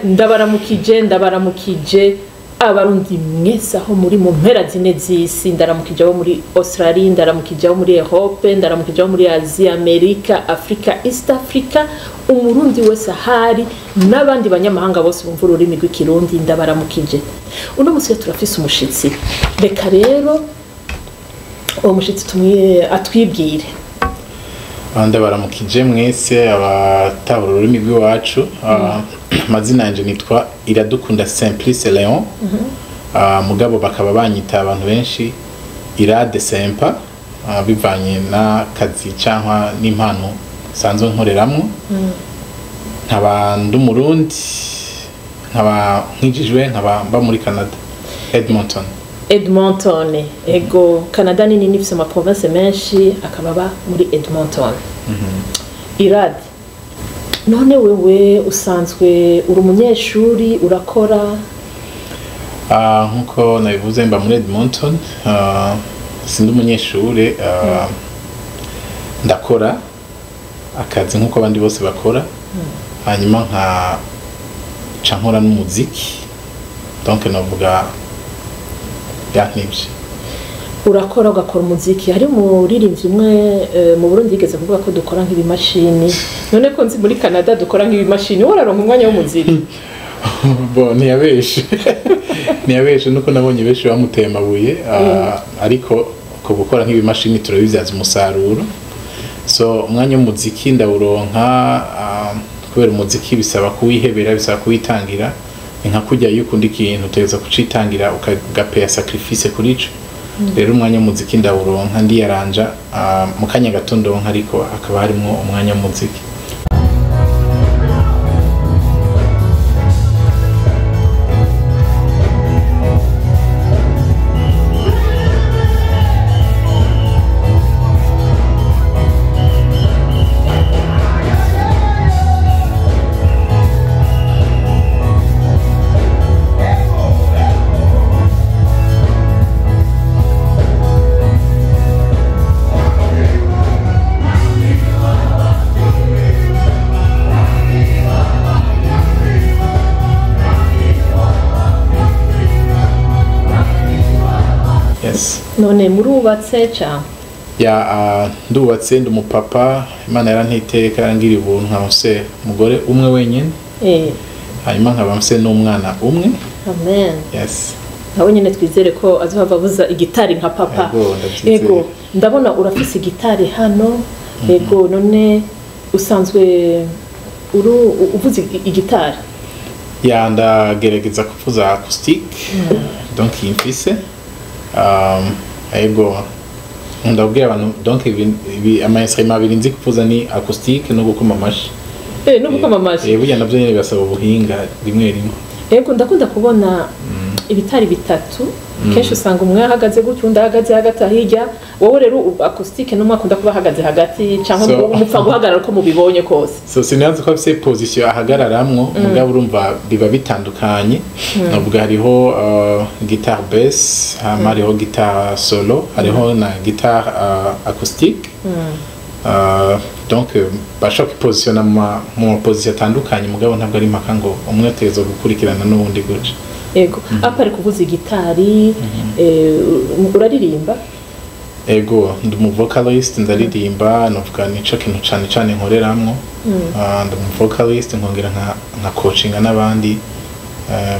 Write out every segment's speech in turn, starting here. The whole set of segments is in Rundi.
Ndabaramukije abarundi mwese aho muri mu mpera zine z'isi. Ndaramukije abo muri Australia, ndaramukije abo muri Europe, ndaramukije abo muri Asia, Amerika, Africa, East Africa, umurundi wese ahari n'abandi banyamahanga bose bumva ururimi rw'ikirundi, ndabaramukije. Uno munsi turafise umushitsi, reka rero uwo mushitsi atwibwire. Ndabaramukije mwese abatabura ururimi rw'iwacu. Amazina yanje nitwa Iradukunda Simplice Leon, mugabo bakaba banyita abantu benshi Irade Sempa, bivanye n'akazi cyangwa n'impano sanzwe nkoreramwo. Nkaba ndi umurundi, nkaba nkijijwe, nkaba mba muri Canada, Edmonton. Edmonton, ego. Canada nini, nifise ama province menshi, akaba aba muri Edmonton. Irade, none wewe usanzwe uri umunyeshuri, urakora? Nkuko nabivuze, mba muri Edmonton, sindi umunyeshuri, ndakora akazi nkuko abandi bose bakora, hanyuma nka ca nkora n'umuziki, donc navuga ya nibyo. Urakora ugakora umuziki. Hari umuririmbyi umwe mu Burundi yigeze kuvuga ko dukora nk'ibimashini. None ko nzi muri Canada dukora nk'ibimashini, wowe uraronka umwanya w'umuziki? Bo ntiyabeshe, ntiyabeshe, nuko nabonye benshi bamuteye amabuye, ariko ko gukora nk'ibimashini turabibyaza umusaruro. So umwanya w'umuziki ndawuronka, kubera umuziki bisaba kuwihebera, bisaba kuwitangira. Ni nka kurya iyo ukunda ikintu utegereza kucitangira, ugapeya sacrifice kuri ico. Rero umwanya w'umuziki ndawuronka, ndiyaranja mu kanya gato ndonka, ariko hakaba harimwo umwanya w'umuziki. Yes. None murubatse cyangwa? Ya, ndubatse, ndi umupapa. Imana yarantiteka, yarangira ubuntu, nkaba mfise umugore umwe wenyine, hanyuma nkaba mfise n'umwana umwe. Amen. Yes. Nawe nyine twizere ko azohava avuza igitari nka papa. Ego, ndabyizeye. Ego, ndabona urafise igitari hano. Ego, none usanzwe uru uvuza igitari? Ya, ndagerageza kuvuza acoustique, donc iyi mfise, ego, ndabwira abantu, donc ibi ama instrument abiri nzi kuvuza ni acoustique no gukoma amashi. No gukoma amashi. Burya navyo nyene birasaba ubuhinga rimwe rimwe. Ego, ndakunda kubona ibitari bitatu. Kenshi usanga umwe ahagaze gutyo, undi ahagaze hagati hirya. Wowe rero acoustique n'umwe akunda kuba ahagaze hagati, cyangwa mupfa guhagarara uko mubibonye kose? So sinazi ko afise position ahagararamwo, mugabo urumva biba bitandukanye. Navuga hariho guitare bass, hama hariho guitare solo, hariho na guitare acoustique. Donc bashobora kwipositiona mu ma position atandukanye, mugabo ntabwo ari impaka ngo umwe ategerezwa gukurikirana n'uwundi gutya. Ego, à part kuvuza igitari, uraririmba? Ego, ndi umu vocalist, ndaririmba. Navuga nico kintu cane cane nkoreramwo. Ndi umu vocalist, nkongera nka coachinga n'abandi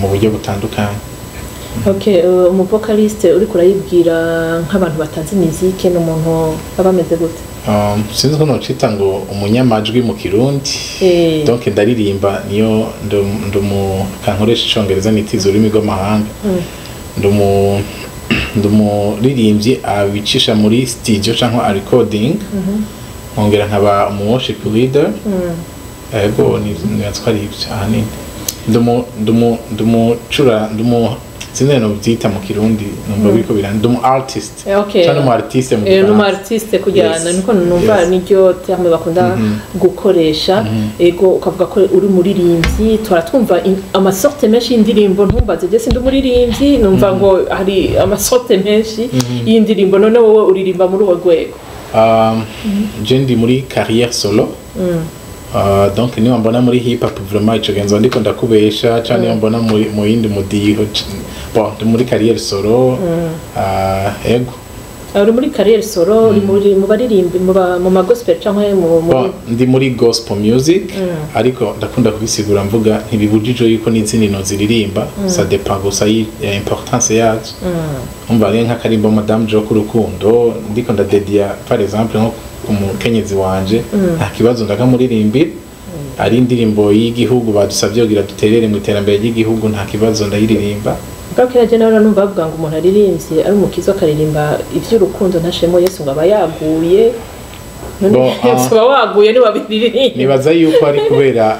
mu buryo butandukanye. Okay, umu vocaliste uriko urayibwira nk'abantu batazi muzike, n'umuntu aba ameze gute? Sinzi ko nocita ngo umunyamajwi mu Kirundi. Donc ndaririmba, niyo ndumu kankoresha icongereza, nitiza ururimi rw'amahanga, ndumuririmbyi abicisha muri studio cyangwa a recording, nkongera nkaba umu worship leader. Ego, ni ko ari ibyo ahanini. Ndumu ndumucura ndumu Sinzi no byita mu Kirundi, numva biriko birandi umu artist cyangwa umu artiste mu Ni umu Gifaransa. Artiste kujyana niko numva niryo terme bakunda gukoresha. Ego, ukavuga ko uri umuririmbyi, turatwumva ama sortes menshi y'indirimbo. Ntumbaze, je sindi umuririmbyi, numva ngo hari ama sortes menshi y'indirimbo. None wowe uririmba muri uwo rwego? Je ndi muri carrière solo. Donc niba mbona muri hip hop, vraiment ico genzo ndiko ndakubesha, cyangwa niba mbona muri mu yindi mudiho, bon, ndi muri carrière solo. Ego. Uri muri carrière solo, uri muri mu baririmbi mu ma gospel cyangwa mu muri Bon, ndi muri gospel music, ariko ndakunda kubisigura mvuga ntibibujijwe yuko n'izindi no ziririmba, ça dépend gusa ya importance yazo. Umva rero, nk'akarimbo Madame Jo k'urukundo ndiko ndadediya par exemple nko ku mukenyezi wanje, nta kibazo ndakamuririmbira. Ari indirimbo y'igihugu badusabye kugira duterere mu iterambere ry'igihugu, nta kibazo ndayiririmba. Bwa kera je nawe numva bavuga ngo umuntu aririmbye ari umukizo akaririmba ivy'urukundo ntashemo Yesu ngo aba yaguye. None Bon, Yesu aba waguye niwabiririmba? Nibaza yuko ari kubera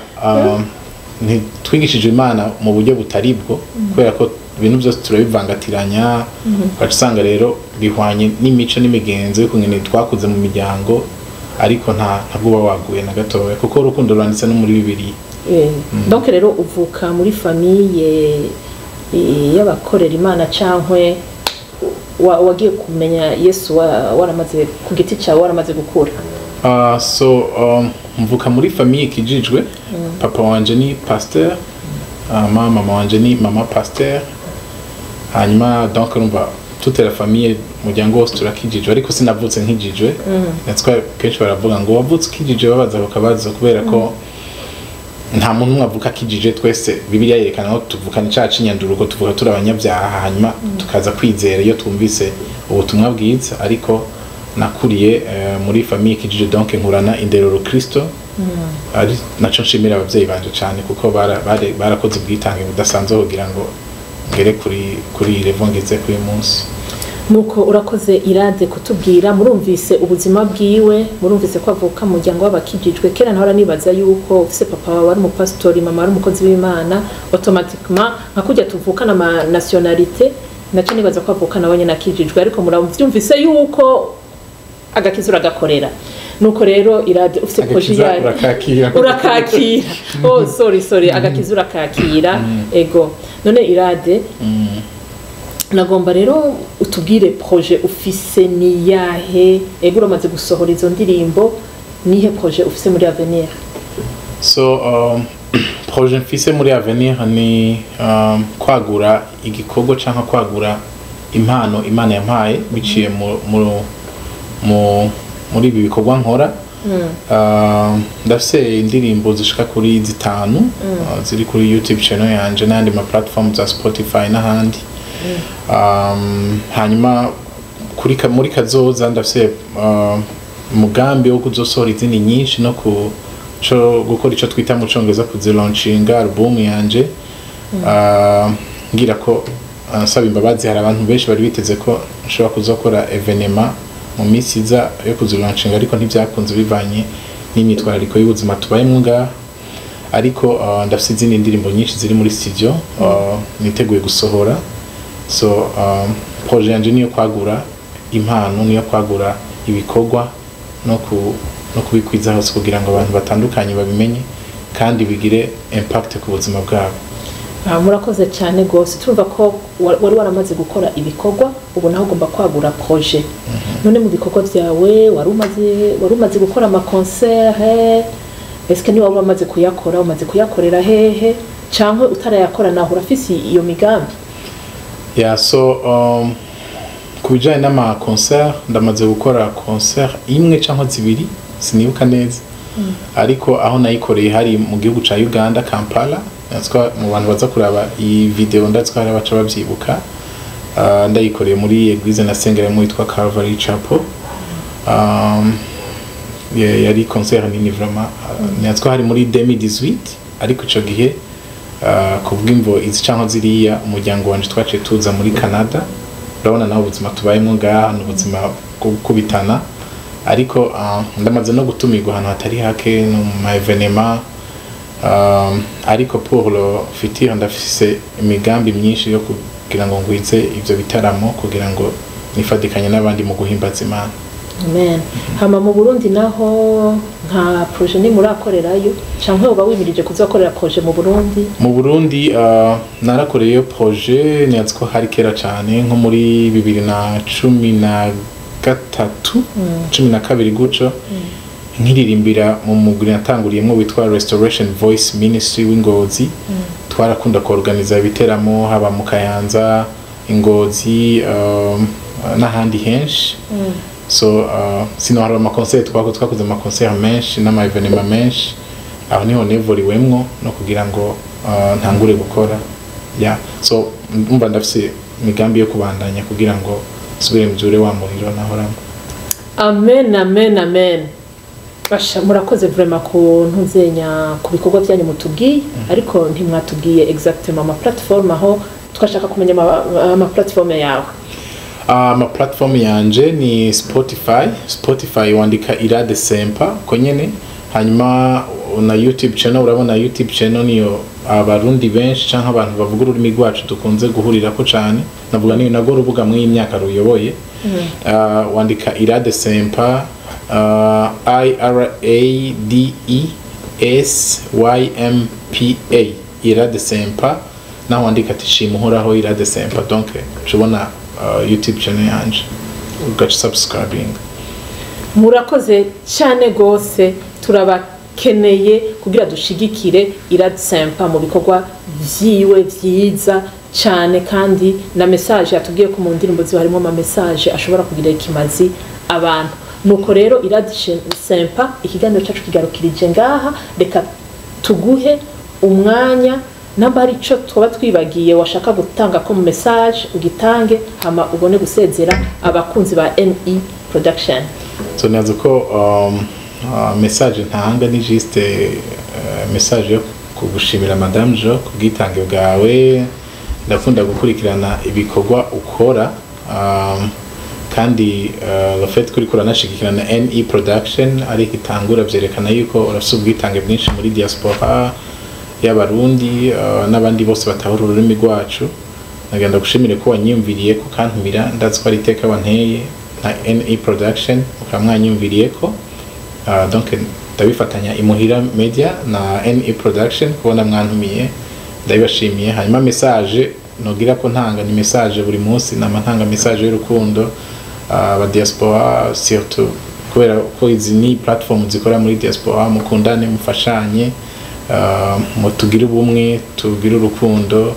ntitwigishije Imana mu buryo butari bwo, kubera ko ibintu byose turabivangatiranya, ugaca usanga rero bihwanye n'imico n'imigenzo y'ukungene twakuze mu miryango, ariko ntabwo uba waguye na gatoya, kuko urukundo rwanditse no muri Bibiliya. Donc rero uvuka muri famille y'abakorera Imana cankwe wagiye kumenya Yesu waramaze ku giti cyawe, waramaze gukura? So mvuka muri famille ikijijwe. Papa wanje ni pasteur, mama wanje ni mama pasteur. Hanyuma donc urumva toute la famille, umuryango wose turakijijwe, ariko sinavutse nkijijwe. That's why kenshi baravuga ngo wavutse ukijijwe, babaza bakabaza, kubera ko nta muntu umwe avuka akijije. Twese Bibiliya yerekana ko tuvukana icaha c'inyanduruko, tuvuka turi abanyabyaha, hanyuma tukaza kwizera iyo twumvise ubutumwa bwiza. Ariko nakuriye muri famille ikijije, donc nkurana indero rukristo, ari naco nshimira abavyeyi banje cane, kuko barakoze ubwitange budasanzwe kugira ngo ngere kuri iyi level ngeze kuri uyu munsi. Nuko urakoze Irade kutubwira. Murumvise ubuzima bwiwe, murumvise ko avuka mu muryango w'abakijijwe. Kera nahora nibaza yuko ufise papa wawe ari umupasitori, mama ari umukozi w'Imana, automatiquement nka kurya tuvukana ama nationalité, naco nibaza ko avukana we nyene akijijwe, ariko muravyumvise yuko agakiza uragakorera. Nuko rero Irade, ufise projet Agakiza yayo urakakira. Urakakira, oh sorry, sorry, agakiza urakakira. Ego, none Irade, nagomba rero utubwire projet ufise ni yahe. Ego, uramaze gusohora izo ndirimbo, nihe projet ufise muri avenir? So projet mfise muri avenir ni kwagura igikorwa canke kwagura impano Imana yampaye biciye muri ibi bikorwa nkora. Ndafise indirimbo zishika kuri zitanu ziri kuri YouTube channel yanje n'ayandi ma platform za Spotify n'ahandi. Hanyuma muri kazoza ndafise umugambi wo kuzosohora izindi nyinshi no ku co gukora ico twita mu Congereza kuzilaunchinga album yanje. Ngira ko nsaba imbabazi, hari abantu benshi bari biteze ko nshobora kuzokora événement mu minsi iza yo kuzilaunchinga, ariko ntibyakunze bivanye n'imyitwarariko y'ubuzima tubayemwo ngaha. Ariko ndafise izindi ndirimbo nyinshi ziri muri studio niteguye gusohora. So projet yanje niyo kwagura impano, niyo kwagura ibikorwa no kubikwiza hose kugira ngo abantu batandukanye babimenye kandi bigire impact ku buzima bwabo. Ah, murakoze cyane rwose. Turumva ko wari waramaze gukora ibikorwa, ubu naho ugomba kwagura projet. None mu bikorwa byawe wari umaze gukora ama concert? Eske niba wari wamaze kuyakora, umaze kuyakorera hehe? Cyangwa utarayakora naho urafise iyo migambi? Yeah, so ku bijanye n'ama concert, ndamaze gukora concert imwe cyangwa zibiri, sinibuka neza, ariko aho nayikoreye hari mu gihugu ca Uganda, Kampala. Natwa mu bantu baza kuraba iyi video, ndatswa hari abaca babyibuka. Ndayikoreye muri église nasengeramo yitwa Calvary Chapel. Yari concert nini vraiment. Natwa hari muri 2018, ariko ico gihe kubw'imvo izi canke ziriya, umuryango wanje twaciye tuza muri Canada. Urabona nawe ubuzima tubayemo ngaha ni ubuzima bwo gukubitana, ariko ndamaze no gutumirwa ahantu hatari hake no mu ma événement. Ariko pour le futur ndafise imigambi myinshi yo kugira ngo ngwize ivyo bitaramo, kugira ngo nifadikanye n'abandi mu guhimbaza Imana. Amen. Hama mu Burundi naho, nka projet ni murakorerayo, canke uba wimirije kuzokorera projet mu Burundi? Mu Burundi narakoreyeyo projet, nibaza ko hari kera cane, nko muri 2013, 12 guco, nkiririmbira mu mugwi natanguriyemwo witwa Restoration Voice Ministry w'Ingozi. Twarakunda kuorganiza ibiteramo, haba mu Kayanza, Ingozi, n'ahandi henshi. So sino hari ama concert twakoze, ama concert menshi n'ama événement menshi. Aho niho nevuriwemwo no kugira ngo ntangure gukora. Yeah, so umva, ndafise imigambi yo kubandanya kugira ngo nsubire mbyure wa muriro nahoramo. Amen, amen, amen. Basha, murakoze vraiment ku ntuzenya ku bikorwa byanyu mutubwiye, ariko ntimwatubwiye exactement ama platform, aho twashaka kumenya ama platform yawe. Ama platform yanje ni Spotify. Spotify wandika Irade Sempa ko nyene. Hanyuma na YouTube channel, urabona YouTube channel niyo Abarundi benshi canke abantu bavuga ururimi rwacu dukunze guhurirako cane. Navuga niyo nago rubuga mw'iyi myaka ruyoboye. Wandika Irade Sempa, I R A D E S Y M P A, Irade Sempa. Naho wandika ati "Shima Uhoraho Irade Sempa", donc ucubona YouTube channel yanje, ugaca subscribing. Murakoze cyane gose. Turabakeneye kugira dushigikire Irad Sempa mu bikorwa vyiwe vyiza cyane, kandi na message yatubwiye ko mu ndirimbo ziwe harimo ama message ashobora kugira ikimazi abantu. Nuko rero Irad Sempa, ikiganiro cyacu kigarukirije ngaha. Reka tuguhe umwanya, namba hari ico twaba twibagiye washaka gutanga ko mu message, ugitange, hama ubone gusezera abakunzi ba NE Production. So nazo ko message ntanga ni juste message yo kugushimira, Madame Jo, ku bwitange bwawe. Ndakunda gukurikirana ibikorwa ukora, kandi le fait kuri kuranashigikirana NE Production ariko itangura, vyerekana yuko urafise ubwitange bwinshi muri diaspora y'Abarundi n'abandi bose batahura ururimi rwacu. Nagenda gushimire ko wanyiyumviriye ko kantumira. Ndazi ko ari iteka wanteye na NE Production, mukaba mwanyumviriye ko donc ndabifatanya Imuhira Media na NE Production kubona mwantumiye, ndabibashimiye. Hanyuma message nogira ko ntanga ni message buri munsi nama ntanga, message y'urukundo aba diaspora surtout, kubera ko izi ni platform zikora muri diaspora. Mukundane, mufashanye, mutugire ubumwe, tugire urukundo,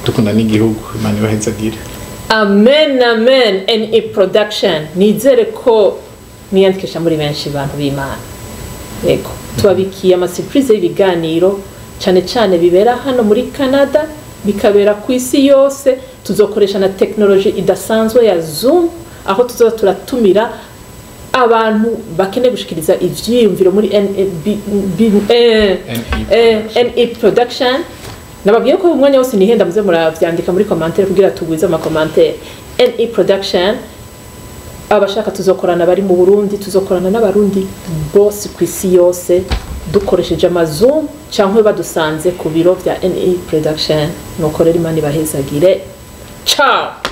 dukunda n'igihugu. Imana ibahezagire. Amen, amen. NE Production, nizere ko mwiyandikisha muri benshi, bantu b'Imana. Yego, tubabikiye ama surprise y'ibiganiro, cyane cyane bibera hano muri Canada, bikabera ku isi yose. Tuzokoresha na tekinoloji idasanzwe ya Zoom, aho tuzoba turatumira abantu bakeneye gushikiriza ivyiyumviro muri NB, NE Production. Nababwiye ko umwanya wose nihenda, muze muravyandika muri commentaire kugira tugwize ama commentaire. NE Production, abashaka tuzokorana bari mu Burundi, tuzokorana n'Abarundi bose ku isi yose, dukoresheje ama Zoom cyangwa badusanze ku biro vya NE Production. Nuko rero Imana ibahezagire. Ciao.